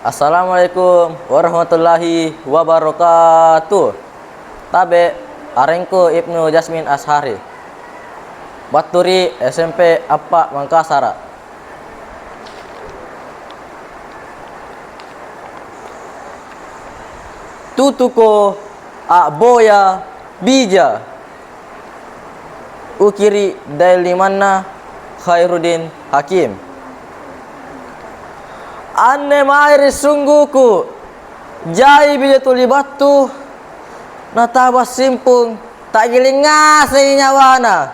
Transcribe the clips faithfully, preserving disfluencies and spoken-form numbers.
Assalamualaikum warahmatullahi wabarakatuh. Tabe, arengku Ibnu Jasmin Ashari. Battu ri S M P Appa Mangkasara. Tutuko a'boya bija. Ukiri daeng limanna Khairuddin Hakim. Anne mae ri sungguku, jai bija tuli battu, nataba simpung, ta'giling ngasengi nyawana.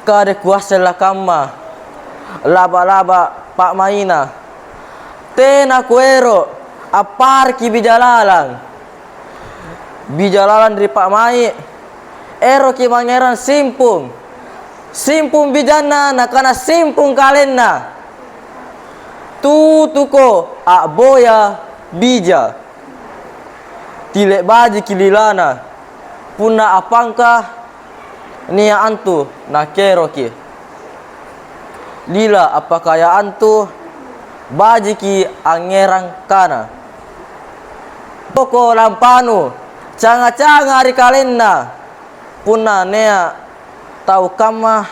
Kade kuasseng lakamma, laba-laba pa'maina. Tena kuero' appareki bija lalang. Bija lalang ri pa'mai', eroki mangngerang simpung. Simpung bijanna, nakana simpung kalenna. Tutuko a'boya bija. Tile bajiki lilana. Punna appangka, nia' antu nakeroki. Lila appakaya antu bajiki angngerang kana. Poko lampanu, canga-canga ri kalenna. Punna nia' tau kamma,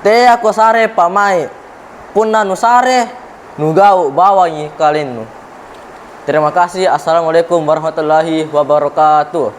teako sare pa'mai'. Punna nusare, nugau' bawangi kalennu. Terima kasih. Assalamualaikum warahmatullahi wabarakatuh.